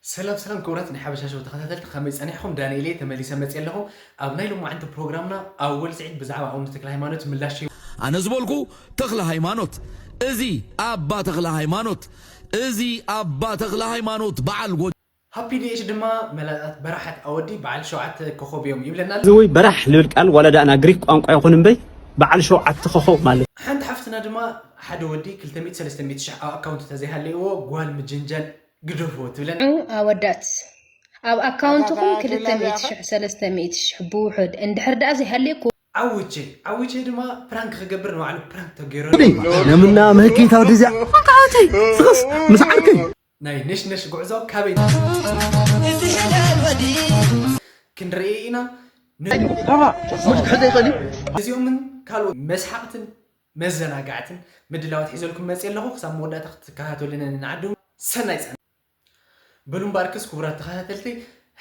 ሰላም ሰላም ክቡራት ናይ ሓበሻ ሾው ተኸታተልቲ፣ ከመይ ጸኒሕኩም? ዳንኤል እየ፣ ተመሊሰ መጽየ ኣለኹ። ኣብ ናይ ሎማዓንቲ ፕሮግራምና ኣወል ስዒድ ብዛዕባ ኣቡነ ተክለ ሃይማኖት ምላሽ ሂቡ። ኣነ ዝበልኩ ተኽለ ሃይማኖት፣ እዚ ኣባ ተኽለ ሃይማኖት፣ እዚ ኣባ ተኽለ ሃይማኖት በዓል ጎ ሃፒ ዲኤች ድማ መላጣት በራሓት ኣወዲ በዓል ሸውዓተ ኮኾብ እዮም ይብለና ኣሎ። እዚ ወይ በራሕ ልብል ቃል ዋላ ዳኣ ና ግሪክ ቋንቋ ይኹን እምበይ በዓል ሸውዓተ ኮኾብ ማለት እዩ። ሓንቲ ሓፍትና ድማ ሓደ ወዲ ክልተ ሚእቲ ሰለስተ ሚእቲ ሽሕ ኣብ ኣካውንቱ ተዘይሃለይዎ ጓል ምጅንጃን ግደፍዎ ትብለና። ንዑ ኣወዳት ኣብ ኣካውንትኹም ክልተ ሚእቲ ሽሕ ሰለስተ ሚእቲ ሽሕ ብውሑድ እንድሕር ደኣ ዘይሃልየኩም ዓውቼ ዓውቼ ድማ ፕራንክ ክገብር ንባዕሉ ፕራንክ ተገይሩ። ነምና ምህኪታ ወደዚያ ስኽስ ምስ ዓርከይ ናይ ነሽነሽ ጉዕዞ ካበይ ክንርኢ ኢና። ምድክሕ ዘይኽእል እዩ። እዚኦምን ካልኦት መስሓቕትን መዘናጋዕትን ምድላዋት ሒዘልኩም መፅእ ኣለኹ። ክሳብ መወዳእታ ክትከታተሉና ንዓዱ። ሰናይ ፀና በሉ። እምበኣርክስ ክቡራት ተኸታተልቲ፣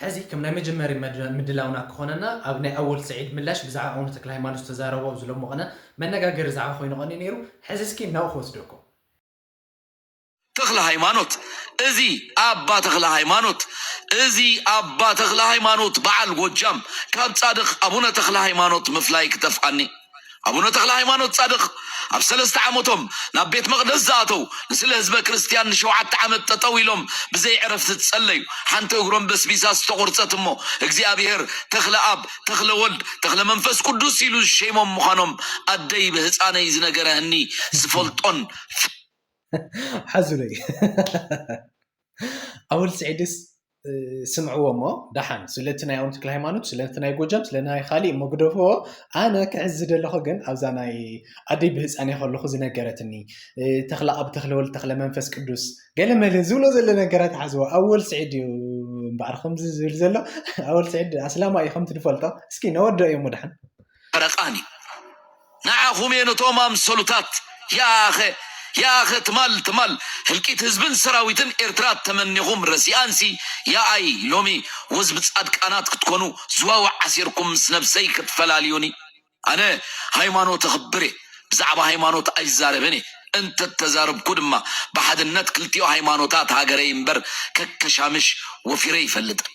ሕዚ ከም ናይ መጀመሪ መድ- ምድላውና ክኾነና ኣብ ናይ ኣወል ስዒድ ምላሽ ብዛዕባ ኣቡነ ተክለ ሃይማኖት ዝተዛረቦ ኣብዚ ሎሚ ቐነ መነጋገሪ ዛዕባ ኮይኑ ቐኒ ነይሩ። ሕዚ እስኪ ናብኡ ክወስደኩም። ተኽለ ሃይማኖት፣ እዚ ኣባ ተኽለ ሃይማኖት፣ እዚ ኣባ ተኽለ ሃይማኖት በዓል ጎጃም ካብ ጻድቕ ኣቡነ ተኽለ ሃይማኖት ምፍላይ ክተፍኣኒ። ኣቡነ ተኽለ ሃይማኖት ጻድቕ ኣብ ሰለስተ ዓመቶም ናብ ቤት መቕደስ ዝኣተው፣ ንስለ ህዝበ ክርስትያን ንሸውዓተ ዓመት ጠጠው ኢሎም ብዘይ ዕረፍቲ ዝጸለዩ፣ ሓንቲ እግሮም በስቢሳ ዝተቖርጸት እሞ እግዚኣብሔር ተኽለ ኣብ፣ ተኽለ ወልድ፣ ተኽለ መንፈስ ቅዱስ ኢሉ ዝሸይሞም ምዃኖም ኣደይ ብህፃነይ ዝነገረህኒ ዝፈልጦን ሓዙለይ ኣወል ስዒድስ ስምዕዎ እሞ ደሓን ስለቲ ናይ ኣቡነ ተክለ ሃይማኖት ስለቲ ናይ ጎጃም ስለ ናይ ካሊእ እሞ ግደፍዎ። ኣነ ክሕዝ ዝደለኹ ግን ኣብዛ ናይ ኣደይ ብህፃነይ ከለኹ ዝነገረትኒ ተክለ ኣብ ተክለ ወልድ ተክለ መንፈስ ቅዱስ ገለ መለ ዝብሎ ዘሎ ነገራት ሓዝዎ። ኣወል ስዒድ እዩ እምበኣር ከምዚ ዝብል ዘሎ። ኣወል ስዒድ ኣስላማ እዩ ከምቲ ንፈልጦ። እስኪ ነወዶ እዮም ደሓን ፈረቓኒ ንዓኹም እየ ነቶም ኣምሰሉታት ያኸ ያኸ ትማል ትማል ህልቂት ህዝብን ሰራዊትን ኤርትራ ተመኒኹም ረሲኣንሲ ያኣይ ሎሚ ወዝቢ ጻድቃናት ክትኮኑ ዝዋዋዕ ዓሲርኩም ምስ ነብሰይ ክትፈላልዩኒ ኣነ ሃይማኖት እኽብር እየ ብዛዕባ ሃይማኖት ኣይዛረብን እየ እንተተዛረብኩ ድማ ብሓድነት ክልቲኦ ሃይማኖታት ሃገረይ እምበር ከከሻምሽ ወፊረ ይፈልጥን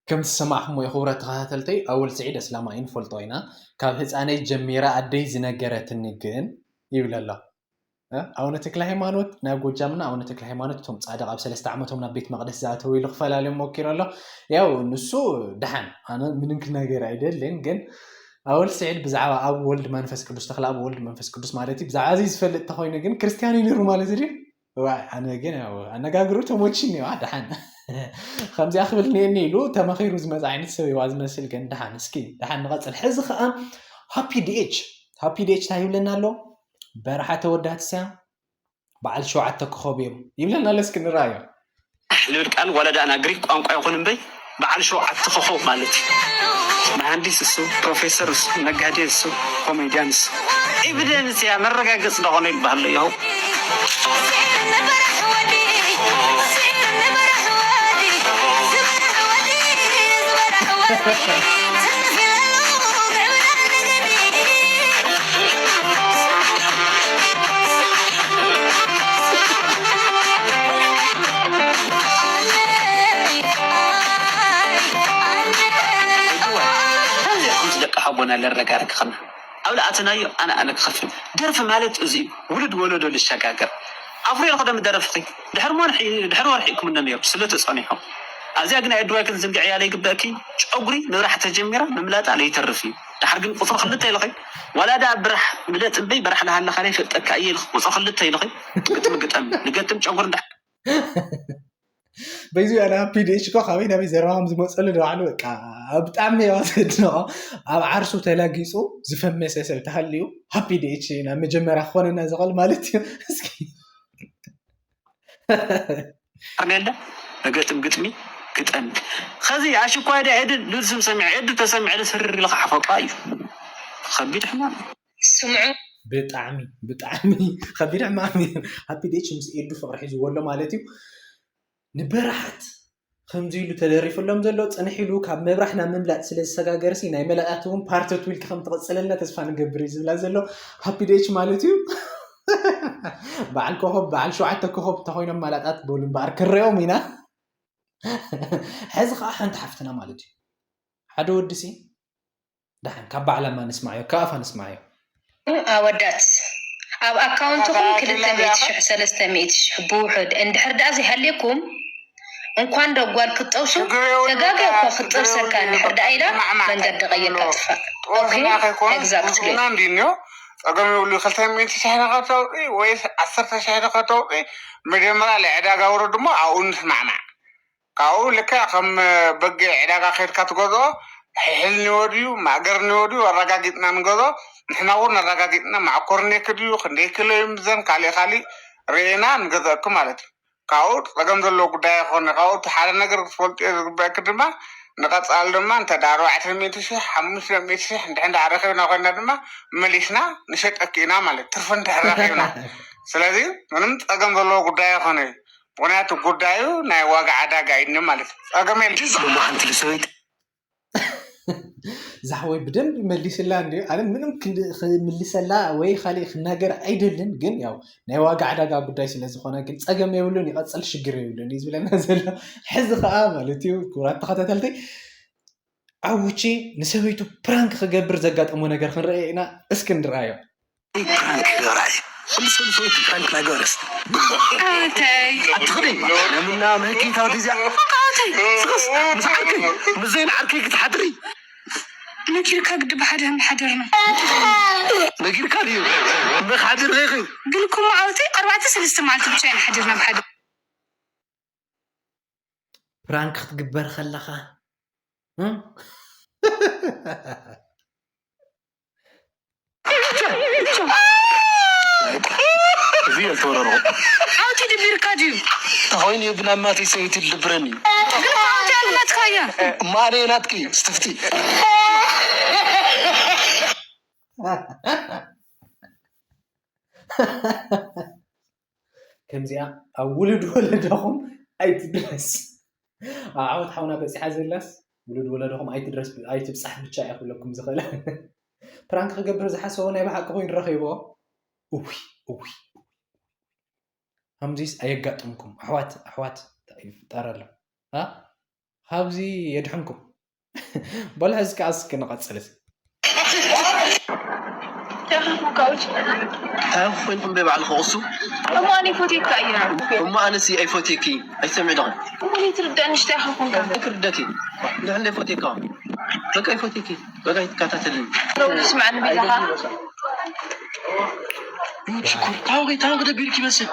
ከም ዝሰማዕኹሞ ክቡራት ተኸታተልተይ ኣወል ስዒድ ኣስላማ እዩ ንፈልጦ ኢና ካብ ህፃነይ ጀሚራ ኣደይ ዝነገረትኒ ግን ይብል ኣሎ ኣቡነ ተክለ ሃይማኖት ናይ ጎጃምና ኣቡነ ተክለ ሃይማኖት እቶም ፃድቕ ኣብ ሰለስተ ዓመቶም ናብ ቤት መቅደስ ዝኣተው ኢሉ ክፈላለዮም ሞኪሩ ኣሎ ያው ንሱ ደሓን ኣነ ምንም ክነገር ኣይደልን ግን ኣወል ስዒድ ብዛዕባ ኣብ ወልድ መንፈስ ቅዱስ ተክለ ኣብ ወልድ መንፈስ ቅዱስ ማለት እዩ ብዛዕባ እዚ ዝፈልጥ ተኮይኑ ግን ክርስትያን እዩ ነሩ ማለት ድዩ ዋይ ኣነ ግን ያው ኣነጋግሩ ተሞችኒ ዋ ደሓን ከምዚኣ ክብል ነየኒ ኢሉ ተመኺሩ ዝመፅ ዓይነት ሰብ ይዋ ዝመስል ግን ደሓን እስኪ ደሓን ንቐፅል ሕዚ ከዓ ሃፒ ዲኤች ሃፒ ዲኤች እንታይ ይብለና ኣሎ በረሓ ተወዳትስያ በዓል ሸውዓተ ክኸቡ እዮም ይብለና ኣሎ እስኪ ንረኣዮ ልብል ቃል ዋላ ዳኣ ና ግሪክ ቋንቋ ይኹን እምበይ በዓል ሸውዓተ ኮኾብ ማለት እዩ። መሃንዲስ እሱ፣ ፕሮፌሰር እሱ፣ ነጋዴ እሱ፣ ኮሜድያን እሱ። ኤቪደንስ እያ መረጋገፂ ዶ ኾነ ይበሃል ዶ ይኸው። ከምዚ ደቂ ሓቦና ለረጋርግኸና ኣብ ለኣተናዮ ኣነ ኣነ ክኸፍል ደርፊ ማለት እዚ እዩ ውሉድ ወለዶ ልሸጋገር ኣፍሮ ኢልኸ ደም ደረፍኺ ድሕሪ ወርሒ ድሕሪ ወርሒ እኩም ነሚዮም ስለ ተጸኒሖም ኣብዚኣ ግን ኣየድዋይ ክንዝንግዕያ ለይግበእኪ ጨጉሪ ምብራሕ ተጀሚራ ምምላጣ ለይተርፍ እዩ ድሓር ግን ቁፅሪ ክልተ ኢልኸ ዋላ ዳ ብራሕ ምለጥ እምበይ በራሕ ለሃለኻ ለይፈልጠካ እየ ኢልኸ ቁፅሪ ክልተ ኢልኸ ግጥሚ ግጠም ንገጥም ጨጉሪ ድሓር በዚ ያለ ፒዲኤች እኮ ካበይ ናበይ ዘረባ ከም ዝመፀሉ ንባዕሉ በቃ ብጣዕሚ እየ ዘድንቆ ኣብ ዓርሱ ተላጊፁ ዝፈመሰ ሰብ ተሃልዩ ሃፒ ዲኤች ናብ መጀመርያ ክኾነና ዝኽእል ማለት እዩ እስኪ ኣርሜለ ንገጥም ግጥሚ ግጠም ከዚ ኣሽኳይ ዳ ኤድን ሉል ስም ሰሚዐ ኤዱ ተሰሚዐ ስርር ኢልካ ሓፈቋ እዩ ከቢድ ሕማም እዩ ስምዑ ብጣዕሚ ብጣዕሚ ከቢድ ሕማም እዩ ሃፒ ዲኤች ምስ ኤዱ ፍቅሪ ሒዝዎ ኣሎ ማለት እዩ ንበረሓት ከምዚ ኢሉ ተደሪፉሎም ዘሎ ፅንሕ ኢሉ ካብ መብራሕ ናብ ምምላጥ ስለ ዝሰጋገርሲ ናይ መላጣት እውን ፓርት ቱ ኢልካ ከም ትቕፅለልና ተስፋ ንገብር እዩ ዝብላ ዘሎ ሃፒ ዲኤች ማለት እዩ በዓል ኮኸብ በዓል ሸውዓተ ኮኸብ እንተኮይኖም ማላጣት በሉ እምበኣር ክንሪኦም ኢና። ሕዚ ከዓ ሓንቲ ሓፍትና ማለት እዩ ሓደ ወዲ ሲ ደሓን ካብ ባዕላ ማ ንስማዮ ካብ ኣፋ ንስማዮ። ኣወዳት ኣብ ኣካውንትኹም ክልተ ሚእቲ ሽሕ ሰለስተ ሚእቲ ሽሕ ብውሑድ እንድሕር ደኣ ዘይሃልየኩም እንኳን ደጓል ክትጠብሱ ተጋግያ እኳ ክትጠብሰካ እንድሕር ደኣ ኢላ መንገዲ ቀይርካ ጥፋእ። ኦኬ? ጦስና ከይኮነ Exactly. ጉብዝና እንዲኒዮ ጸገም የብሉ። ክልተ ሚእቲ ሽሕ ከተውፂ ወይስ ዓሰርተ ሽሕ ከተውፂ መጀመርያ ለዕዳጋ ውረድ እሞ ኣብኡ ንስማዕማዕ። ካብኡ ልክዕ ከም በጊዕ ዕዳጋ ከድካ ትገዝኦ ሕልኒዎ ድዩ ማእገርኒዎ ድዩ ኣረጋጊፅና ንገዝኦ። ንሕና እውን ኣረጋጊፅና ማዕኮርኔክ ድዩ ክንደይ ኪሎ ይምዘን ካሊእ ካሊእ ርኢና ንገዝአኪ ማለት እዩ። ካብኡ ፀገም ዘለዎ ጉዳይ ኣይኮነ። ካብኡ እቲ ሓደ ነገር ክትፈልጥዮ ዝግበአኪ ድማ ንቐፃሊ ድማ እንተ ደኣ ኣርባዕተ ሚእቲ ሽሕ ሓሙሽተ ሚእቲ ሽሕ እንድሕር ደኣ ረኺብና ኮይና ድማ መሊስና ንሸጠኪ ኢና ማለት ትርፊ እንድሕር ረኺብና። ስለዚ ምንም ፀገም ዘለዎ ጉዳይ ኣይኮነ እዩ። ምክንያቱ ጉዳዩ ናይ ዋጋ ዕዳጋ እዩ ማለት እዩ። ፀገም የለን። ሎሚ ሓንቲ ልሰበይቲ ዛሕወይ ብደንብ መሊስላ እንዲ ኣነ ምንም ክል- ክምልሰላ ወይ ካሊእ ክናገር ኣይደልን፣ ግን ያው ናይ ዋጋ ዕዳጋ ጉዳይ ስለዝኾነ ግን ፀገም የብሉን፣ ይቐፅል ሽግር የብሉን እዩ ዝብለና ዘሎ። ሕዚ ከዓ ማለት እዩ ክቡራት ተኸታተልቲ ኣውቺ ንሰበይቱ ፕራንክ ክገብር ዘጋጠሞ ነገር ክንረአ ኢና። እስኪ ንርኣዮ። ፕራንክ ክገብራ እየ። ኩሉ ሰብ ሰበይቲ ፕራንክ ናገበረስ ኣተይ ኣትኽዲ ለምና ምህኪታው ዲዚያ ኣተይ ስቕስ ምስ ዓርከይ ምስ ዘይን ዓርከይ ክትሓድሪ ነጊርካ ግዲ ብሓደ ምሓደርና ነጊርካ ድዩ መክሓድር ዘይኽእል ግን እኮ መዓልቲ ኣርባዕተ ሰለስተ መዓልቲ ብቻ ኢና ሓዲርና ብሓደ ፕራንክ ክትግበር ከለኻ እ? እዚ ያልተወረረው ዓውቲ ድቢርካ ድዩ ተኾይኑ ብናማተይ ሰበይቲ ልድብረኒ ግን ዓውቲ ኣልመትካያ ማነ ናትኪ ስትፍቲ ከምዚኣ ኣብ ውሉድ ወለደኹም ኣይትድረስ። ኣብ ዓወት ሓውና በፂሓ ዘላስ ውሉድ ወለደኹም ኣይትድረስ ኣይትብፃሕ ብቻ እየ ክብለኩም ዝኽእል። ፕራንክ ክገብር ዝሓሰቦ ናይ ብሓቂ ኮይኑ ረኺቦ። እውይ እውይ ከምዚስ ኣየጋጥምኩም ኣሕዋት ኣሕዋት ይፍጠረሎም እ? ካብዚ የድሕንኩም። በሉ ሕዚ ከዓ እስኪ ንቐፅል። እንታይ ኮይንኩም በይ ባዕልኹ ቅሱ እሞ ኣነ ይፎትየካ እየ እሞ ኣነሲ ኣይፎትየኪ ኣይሰምዕ ዶ እሞ ይትርዳእ ንሽታ ኢኻ ኮንካ ኣይትርደኪ ድሕር እንደ ፎትየካ በቃ ኣይፎትየኪ በቃ ይትከታተልኒ ለው ስማዕኒ ቢላኻ ሽኩር ታወቂ ታወቂ ደቢርኪ ይመስል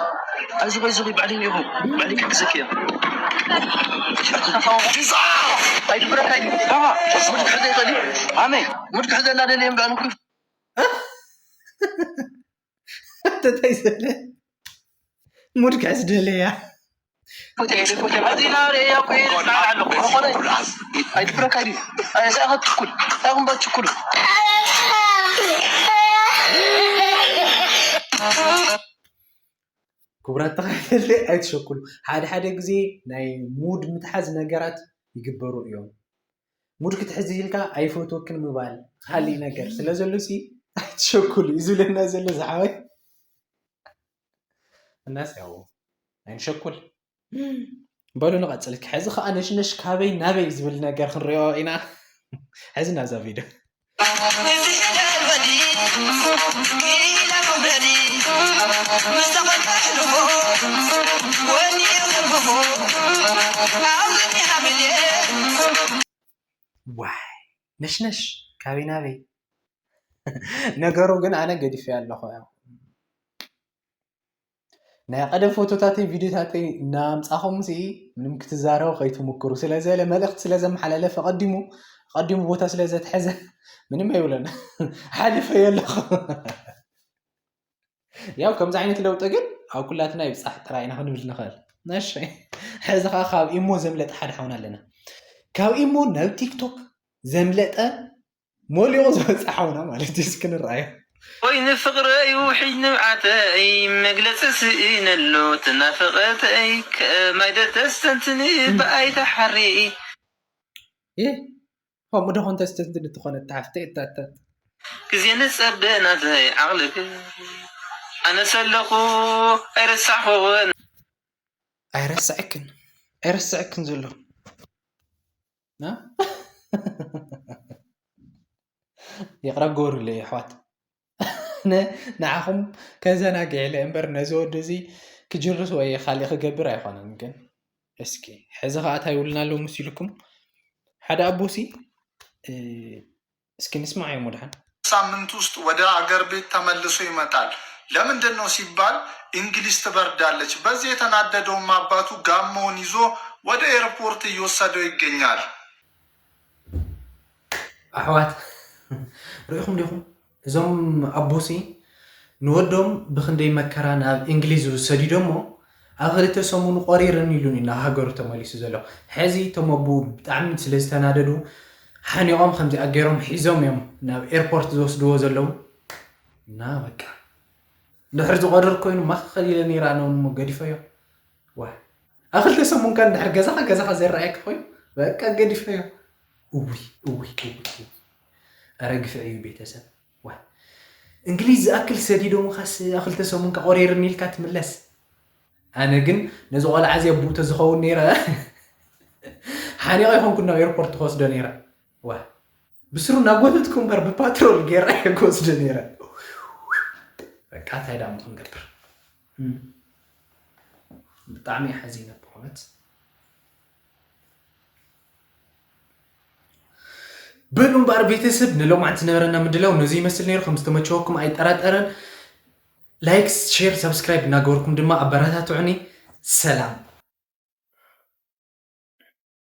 ኣይዞኺ ኣይዞኺ ባዕለይ እኒኹ ባዕለይ ክሕግዘኪ እየ ኣይትብረካ እዩ ሙድ ክሕዘ ይኽእል እዩ ኣመይ ሙድ ክሕዘ እናደለየ እምበኣር ምኩ ተታይ ዘለ ሙድ ክሕዝ ደለያ ኣይትብረካ ድዩ ኣይኹም ባ ችኩል ክቡራት ተኸታተልቲ ኣይትሸኩሉ። ሓደ ሓደ ግዜ ናይ ሙድ ምትሓዝ ነገራት ይግበሩ እዮም። ሙድ ክትሕዝ ኢልካ ኣይፈትወክን ምባል ካሊእ ነገር ስለ ዘሎ ሲ ኣይትሸኩሉ እዩ ዝብለና ዘሎ ዝሓወይ። እናስ ያው ኣይንሸኩል። በሉ ንቐፅል። ሕዚ ከዓ ነሽነሽ ካበይ ናበይ ዝብል ነገር ክንሪኦ ኢና። ሕዚ ናዛ ቪድዮ ዋይ ነሽነሽ ካበይ ናበይ ነገሩ ግን ኣነ ገዲፈ ኣለኹ ናይ ቀደም ፎቶታተይ ቪዲዮታተይ እናምፃኹም ሲ ምንም ክትዛረቡ ከይትምክሩ ስለዘለ መልእክቲ ስለዘመሓላለፈ ቀዲሙ ቀዲሙ ቦታ ስለዘትሐዘ ምንም ኣይብለን ሓሊፈ የለኹ ያው ከምዚ ዓይነት ለውጢ ግን ኣብ ኩላትና ይብፃሕ ጥራይ ኢና ክንብል ንኽእል ነሽ ሕዚ ከዓ ካብ ኢሞ ዘምለጠ ሓደ ሓውና ኣለና ካብ ኢሞ ናብ ቲክቶክ ዘምለጠ ሞሊቑ ዝወፅእ ሓውና ማለት እዩ እስኪ ንረኣዮ ወይ ንፍቕረይ ውሒድ ንብዓተይ መግለፂ ስኢነሉ ትናፍቐተይ ከማይ ደተስተንትኒ ብኣይ ተሓሪ ይህ ከምኡ ደኾን ተስተንትን ትኾነ ተሓፍተ እታታት ግዜ ንፀበ ናተይ ዓቕሊ ኣነ ሰለኹ ኣይረሳሕኩን። ኣይረስዐክን ኣይረስዐክን ዘሎ ና ይቕረብ ገበሩለይ ኣሕዋት። ንዓኹም ከዘናግዕ ኢለ እምበር ነዚ ወዲ እዚ ክጅርስ ወይ ካሊእ ክገብር ኣይኮነን። ግን እስኪ ሕዚ ከዓ እንታይ ይብሉና ኣለዉ ምስ ኢልኩም ሓደ ኣቦሲ እስኪ ንስማዕ እዮም ወድሓን ሳምንት ውስጥ ወደ አገር ቤት ተመልሶ ይመጣል። ለምንድን ነው ሲባል እንግሊዝ ትበርዳለች። በዚህ የተናደደውም አባቱ ጋማውን ይዞ ወደ ኤርፖርት እየወሰደው ይገኛል። ኣሕዋት ርኢኹም ዲኹም እዞም ኣቦሲ ንወዶም ብክንደይ መከራ ናብ እንግሊዝ ሰዲዶሞ ኣብ ክልተ ሰሙን ቆሪርን ኢሉን እዩ ናብ ሃገሩ ተመሊሱ ዘሎ። ሕዚ እቶም ኣቦ ብጣዕሚ ስለ ዝተናደዱ ሓኒቖም ከምዚኣ ገይሮም ሒዞም እዮም ናብ ኤርፖርት ዝወስድዎ ዘለዉ እና በቃ ድሕር ዝቆርር ኮይኑ ማኸል ኢለ ነይራ ነውን እሞ ገዲፈዮ ዋ ኣብ ክልተ ሰሙን ከ እንድሕር ገዛኻ ገዛኻ ዘይረኣየካ ኮይኑ በቃ ገዲፈዮ እውይ እውይ እውይ እውይ ኧረ ግፍዕ እዩ ቤተሰብ ዋ እንግሊዝ ዝኣክል ሰዲዶምኻስ ኣብ ክልተ ሰሙን ከ ቆሪርኒ ኢልካ ትምለስ ኣነ ግን ነዚ ቆልዓ እዚ ኣቡኡ ተዝኸውን ነይረ ሓኒቐ ይኾንኩ ናብ ኤርፖርት ክወስዶ ነይረ ዋ ብስሩ እናጎተትኩ እምበር ብፓትሮል ገይረ ክወስዶ ነይረ በቃ እንታይ ዳሞ ክንገብር ብጣዕሚ ሓዚነ ብእውነት በሉ እምበኣር ቤተሰብ ንሎማዓንቲ ዝነበረና ምድላው ነዚ ይመስል ነይሩ ከም ዝተመቸወኩም ኣይጠራጠረን ላይክ ሼር ሰብስክራይብ እናገበርኩም ድማ ኣበረታትዑኒ ሰላም